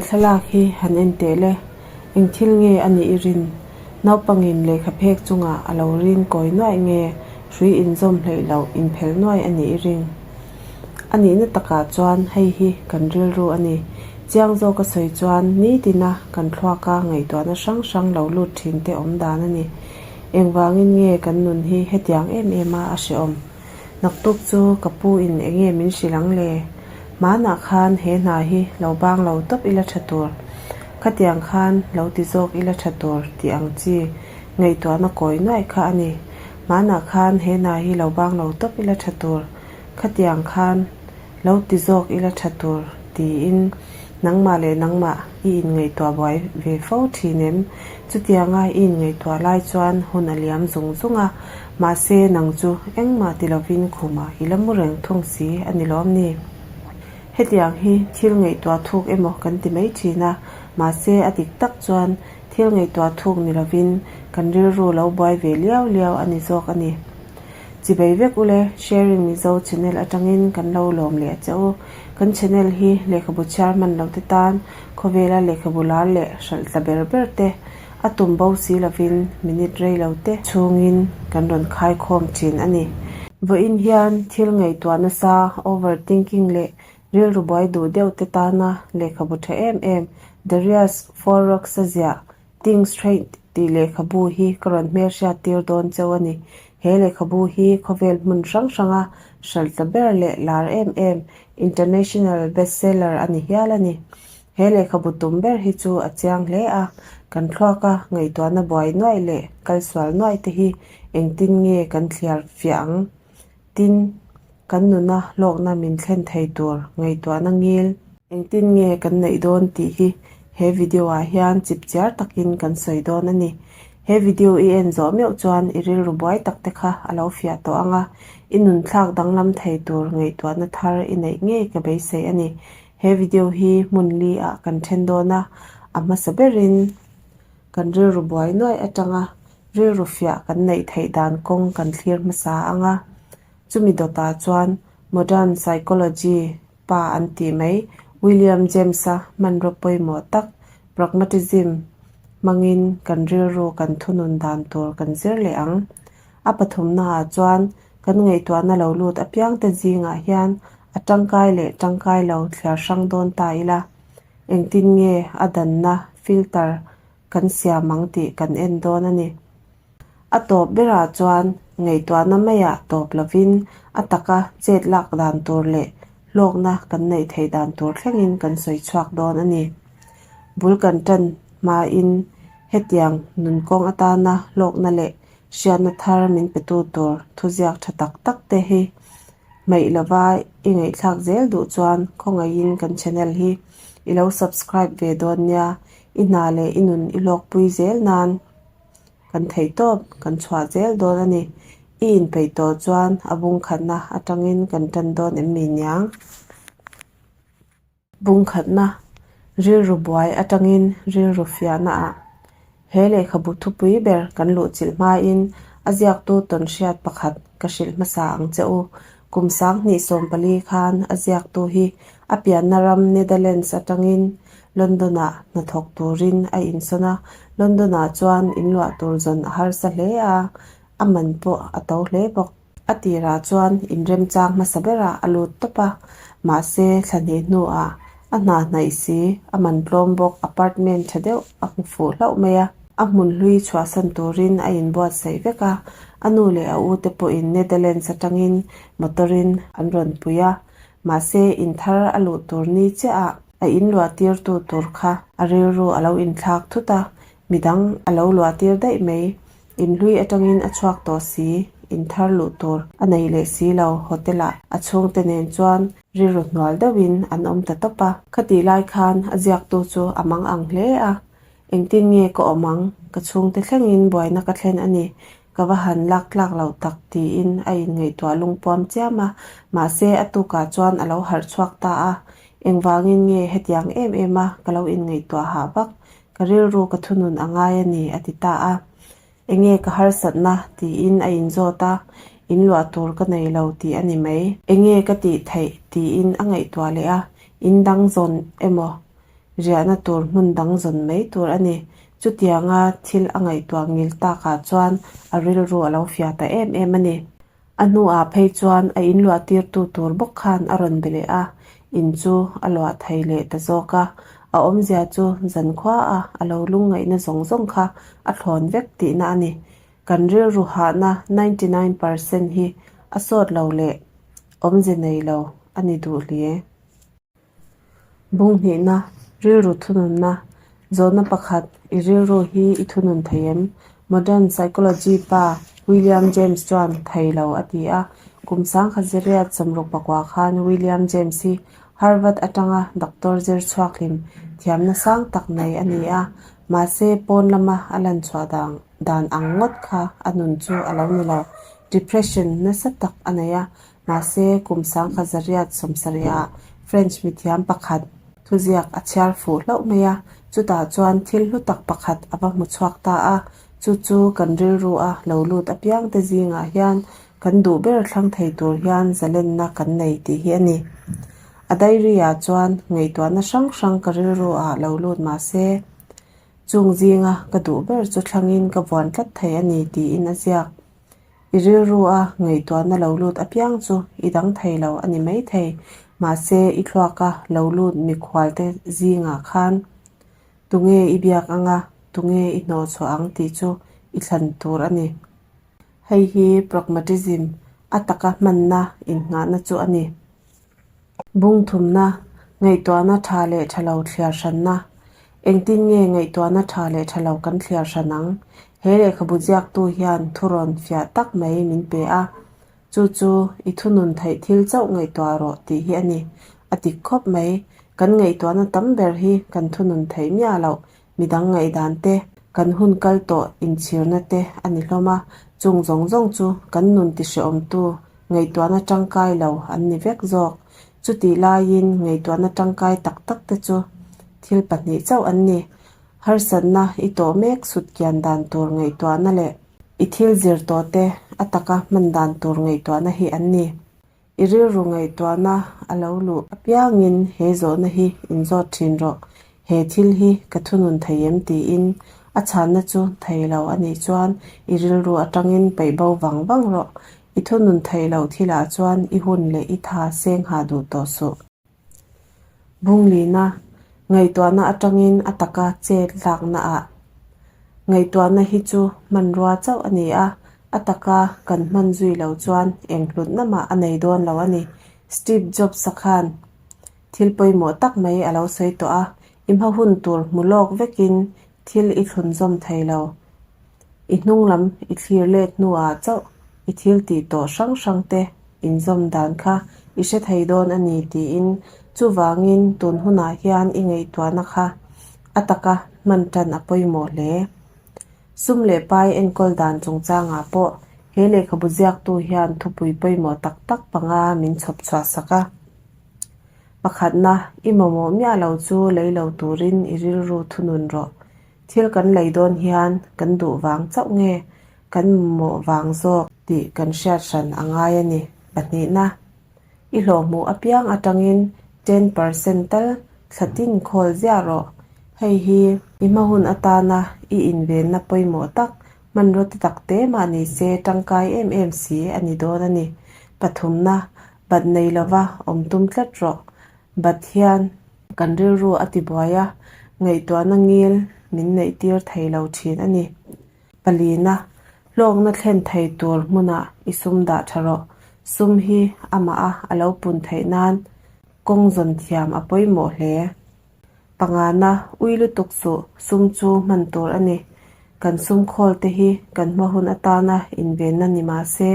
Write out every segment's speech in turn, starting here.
thlalak hi han en teh le, eng thil nge a nih i rin? Naupangin lehkha phek chungah a lo rin kawi nuaih nge hrui inzawm hleih loh inphelh nuaih a nih i ring? A nihna takah chuan hei hi kan rilru a ni. Chiang zawka sawi chuan nitina kan thluaka ngaihtuahna hrang hrang lo lut thin te awm dan a ni. Engvangin nge kan nun hi hetiang em em a a hrehawm? Naktuk chu ka pu in enge min hrilh ang le? Hmanah khan he hna hi lo bang lo tawp ila tha tur. Khatiang khan lo ti zawk ila tha tur tih ang chi ngaihtuahna kawi nuaih kha a ni. Hmanah khan he hna hi lo bang lo tawp ila tha tur. Khatiang khan lo ti zawk ila tha tur tiin nangmah leh nangmah i inngaihtuah buai ve fo thin em? Chutianga i inngaihtuah lai chuan hun a liam zung zung a, mahse nang chu engmah ti lovin khumah i la mu reng thung si a ni lawm ni? Hetiang hi thil ngaihtuah thuk emaw kan ti mai thin a, mahse a dik tak chuan thil ngaihtuah thuk ni lovin kan rilru lo buai ve liau liau a ni zawk a ni. Chibei vek ule, Sharing Mizo channel atangin kan lo lawm leh a che u. Kan channel hi lehkhabu chhiar hman lo te tan khawvela lehkhabu lar leh hralh tla ber ber te a tum bo si lovin minute rei lo te chhungin kan rawn khai khawm thin a ni. Vawiin hian thil ngaihtuah nasa, over thinking leh rilru buai duh deuh te tana lehkhabu tha em em Darius Forrox-a ziah Think Straight tih lehkhabu hi ka rawn hmelhriat tir dawn cheu a ni. He lehkhabu hi khawvel hmun hrang hranga hralh tla ber leh lar em em, international bestseller a ni hial a ni. He lehkhabu tum ber hi chu a chiang hle a, kan thluaka ngaihtuahna buai nuaih leh kalsual nuaih te hi engtin nge kan thliar fiah ang? Tin, kan nuna hlawkna min thlen thei tur ngaihtuahna ngil. Engtin nge kan neih dawn tih hi he video ah hian chip chiar takin kan sawi dawn a ni. He video i en zawh meuh chuan i rilru buai tak te kha a lo fiah tawh ang a, i nun thlak danglam thei tur ngaihtuahna thar i neih ngei ka beisei a ni. He video hi hmun li ah kan then dawn a, a hmasa berin kan rilru buai nuaih atanga Rilru fiah kan neih theih dan kawng kan thlir hmasa ang a, chumi dawtah chuan modern psychology pa an tih mai William James-a hmanraw pawimawh tak pragmatism hmangin kan rilru kan thunun dan tur kan zir leh ang. A pathumnaah chuan kan ngaihtuahna lo lut apiangte zingah hian a tangkai leh tangkai lo thliar hrang dawn ta ila, engtin nge a danna filter kan siam ang tih kan en dawn a ni. A tawp berah chuan ngaihtuahna maiah tawp lovin a taka chet lak dan tur leh hlawkna kan neih theih dan tur thlengin kan sawi chhuak dawn a ni. Bul kan tan hmain hetiang nunkawng atana hlawkna leh hriatna thar min petu tur thuziak tha tak tak te hi hmaih lova i ngaihthlak zel duh chuan khawngaihin kan channel hi i lo subscribe ve dawn nia. I hna leh i nun i hlawkpui zel nan kan theih tawp kan chhuah zel dawn a ni. I inpeih tawh chuan a bungkhatna atangin kan tan dawn em mi niang? Bungkhatna, rilru buai atangin rilru fiahna ah he lehkhabu thupui ber kan luhchilh hmain a ziaktu tawnhriat pakhat ka hrilh hmasa ang che u. Kum 2014 khan a ziaktu hi a pianna ram Netherlands atangin London-ah hnathawk turin a insawn a, London-ah chuan inluah tur zawn a harsa hle a, a man pawh a to hle bawk. A tirah chuan inremchang hmasa berah a lut tawp a, mahse thla hnih hnuah a hna hnaih si, a man tlawm bawk apartment tha deuh a hmu fuh hlauh mai a. A hmun hlui chhuahsan turin a inbuatsaih vek a, a nu leh a ute pawhin Netherlands atangin motor-in an rawn pui a, mahse in thar a luh tur ni chiah ah A in luahtirtu tur kha a rilru a lo inthlak thut a, midang a lo luahtir daih mai. In hlui atangin a chhuak tawh si, in thar luh tur a nei leh si lo. Hotel ah a chhungte nen chuan rilru hnual deuhin an awm ta tawp a. Khatih lai khan a ziaktu chu a mang ang hle a, Engtin nge ka awm ang? Ka chhungte thlengin buaina ka thlen a ni. Ka va han lak tlak lo tak tiin a inngaihtuah lungpuam chiam a, mahse a tukah chuan a lo harh chhuak ta a. Engvangin nge hetiang em em a ka lo inngaihtuah hah vak? Ka rilru ka thunun a ngai a ni a ti ta a. Enge ka harsatna tiin a inzawt a, in luah tur ka nei lo tih a ni mai. Enge ka tih theih tiin a ngaihtuah leh a, in dang zawn emaw? Riahna tur hmun dang zawn mai tur a ni. Chutianga thil a ngaihtuah ngil takah chuan a rilru a lo fiah ta em em a ni. A hnuah phei chuan a inluah tirtu tur bawk khan a rawn be leh a, in chu a luah thei leh ta zawk a. A awmzia chu zankhua a a lo lungngaihna zawng zawng kha a thlawn vek tihna a ni. Kan rilru hahna 99% hi a sawt lo leh awmze nei lo a ni duh hle. Bung hnihna, rilru thununna, Zawhna pakhat, I rilru hi i thunun thei em? Modern psychology pa William James chuan thei lo a ti a. Kum sangkhat ziriat sawmruk pakua khan William James hi Harvard atanga doctor zir chhuak hlim thiamna sang tak nei a ni a. Mahse, pawn lama a lan chhuah dan dan ang ngawt kha a nun chu a lo ni lo. Depression nasa tak a nei a, Mahse, kum sangkhat zariat sawmsarihah French mithiam pakhat thuziak a chhiar fuh hlauh mai a, chutah chuan thil hlu tak pakhat a va hmu chhuak ta a, chu chu kan rilru a lo lut apiangte zingah hian kan duh ber thlang thei tur hian zalenna kan nei tih hi a ni. A diary-ah chuan ngaihtuahna hrang hrang ka rilru ah lo lut mahse, chung zinga ka duh ber chu thlangin ka vuan tlat thei a ni tiin a ziak. I rilru a ngaihtuahna lo lut apiang chu i dang thei lo a ni mai thei. Mahse, i thluaka lo lut mikhualte zingah khan tunge i biak anga, tunge i hnawhchhuah ang tih chu i thlan tur a ni. Hei hi pragmatism a taka hmanna innghahna chu a ni. Bung thumna, ngaihtuahna tha leh tha lo thliar hranna. Engtin nge ngaihtuahna tha leh tha lo kan thliar hran ang? He lehkhabu ziaktu hian thurawn fiah tak mai min pe a, chu chu i thunun theih thil chauh ngaihtuah rawh tih hi a ni. A dik khawp mai, kan ngaihtuahna tam ber hi kan thunun theih miah loh, midang ngaihdan te, kan hun kal tawh inchhirna te a ni hlawm a, chung zawng zawng chu kan nun tihrehawmtu Ngaihtuahna tangkai lo an ni vek zawk. Chutih laiin ngaihtuahna tangkai tak tak te chu thil pahnih chauh an ni. Harsatna i tawh mek sut kian dan tur ngaihtuahna leh i thil zir tawh te a taka hman dan tur ngaihtuahna hi an ni. I rilru ngaihtuahna a lo luh apiangin he zawhna hi inzawt thin rawh. He thil hi ka thunun thei em tiin a chhanna chu thei lo a nih chuan i rilru atangin peih bo vang vang rawh. I thunun theih loh thilah chuan i hun leh i tha seng ha duh tawh suh. Bunglina, ngaihtuahna atangin a taka chet lakna ah. Ngaihtuahna hi chu hmanrua chauh a ni a, a taka kan hman zui lo chuan eng hlutna mah a nei dawn lo a ni. Steve Jobs-a khan Thil pawimawh tak mai a lo sawi tawh a, i hma hun tur hmu lawk vekin thil i thlun zawm thei lo. I hnung lam i thlir let hnuah chauh i thil tih tawh hrang hrang te inzawm dan kha i hre thei dawn a ni tiin chuvangin tun hunah hian i ngaihtuahna kha a taka hman tan a pawimawh hle. Sum leh pai enkawl dan chungchangah pawh he lehkhabu ziaktu hian thupui pawimawh tak tak panga min chhawp chhuah sak a. Pakhatna, i mamawh miah lo chu lei lo turin i rilru thunun rawh. Thil kan lei dawn hian kan duh vang chauh nge kan mamawh vang zawk tih kan hriat hran a ngai a ni. Pahnihna, i hlawhhmuh apiang atangin 10% tal thla tin khawl ziah rawh. Hei hi i hma hun atana i invenna pawimawh tak hmanraw ti tak te mah ni se tangkai em em si a ni dawn a ni. Pathumna, Bat nei lova awm tum tlat rawh. Bat hian kan rilru a ti buai a, ngaihtuahna ngil min neih tir thei lo thin a ni. Palina, hlawkna thlen thei tur hmunah i sum dah tha rawh. Sum hi amah a a lo pun theih nan kawng zawn thiam a pawimawh hle. Pangana, ui lutuk suh, sum chu hman tur a ni. Kan sum khawl te hi kan hma hun atana invenna ni mah se,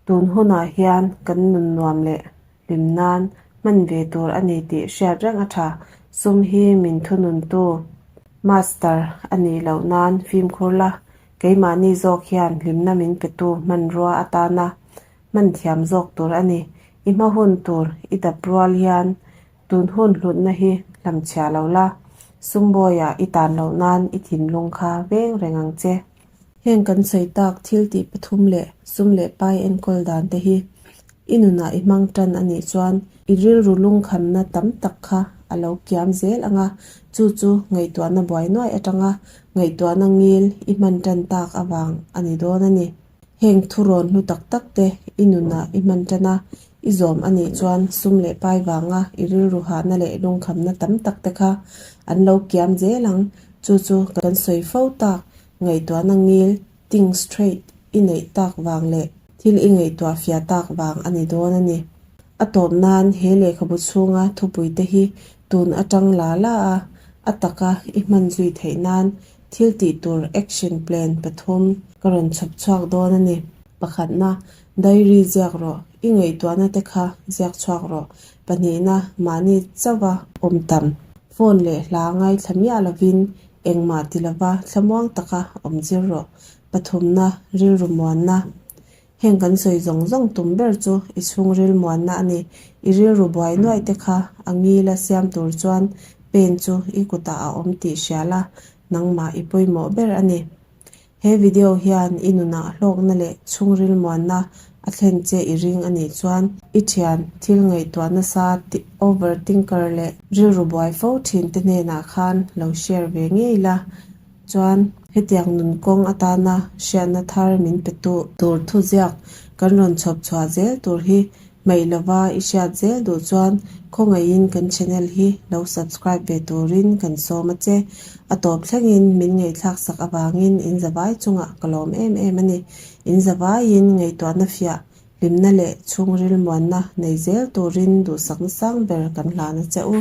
tun hunah hian kan nun nuam leh hlim nan hman ve tur a ni tih hriat reng a tha. Sum hi min thununtu, master, a nih loh nan fimkhur la, keimahni zawk hian hlimna min petu hmanrua atana hman thiam zawk tur a ni. I hma hun tur i dap rual hian Tun hun hlutna hi hlamchhiah lo la, Sumbawiah i tan loh nan i thinlung kha veng reng ang che. Heng kan sawi tak thil tih pathum leh sum leh pai enkawl dan te hi i nunah i hmang tan a nih chuan i rilru lungkhamna tam tak kha a lo kiam zel ang a, chu chu ngaihtuahna buai nuai atanga ngaihtuahna ngil i hman tan tak avang a ni dawn a ni. Heng thurawn hlu tak tak te i nunah i hman tan a, i zawm a nih chuan sum leh pai vanga i rilru hahna leh lungkhamna tam tak te kha an lo kiam zel ang, chu chu kan sawi fo tak ngaihtuahna ngil Think straight i neih tak vang leh thil i ngaihtuah fiah tak vang a ni dawn a ni. A tawp nan he lehkhabu chhunga thupuite hi tun atang la la a, a taka i hman zui theih nan thil tih tur action plan pathum ka rawn chhawp chhuak dawn a ni. Pakhatna, diary ziak rawh, i ngaihtuahna te kha ziak chhuak rawh. Pahnihna, mahni chauha awm tam, phone leh hla ngaithla miah lovin Engmah ti lova thlamuang taka awm zir rawh. Pathumna, rilru muanna. Heng kan sawi zawng zawng tum ber chu i chhungril muanna a ni. I rilru buai nuaih te kha a ngila siam tur chuan pen chu i kutah a awm tih hria la, nangmah i pawimawh ber a ni. He video hian i nunah hlawkna leh chhungril muanna a thlen che i ring a nih chuan i thian thil ngaihtuah nasa over thinker leh rilru buai fo thin te hnenah khan lo share ve ngei la chuan hetiang nun kawng atana hriatna thar min pe tu tur thuziak kan rawn chhawp chhuah zel tur hi Hmaih lova i hriat zel duh chuan khawngaihin kan channel hi lo subscribe ve turin kan sawm a che. A tawp thlengin min ngaihthlak sak avangin in zavai chungah ka lawm em em a ni. In zavaiin ngaihtuahna fiah, hlimna leh chhungril muanna nei zel turin duhsakna sang ber kan hlan a che u.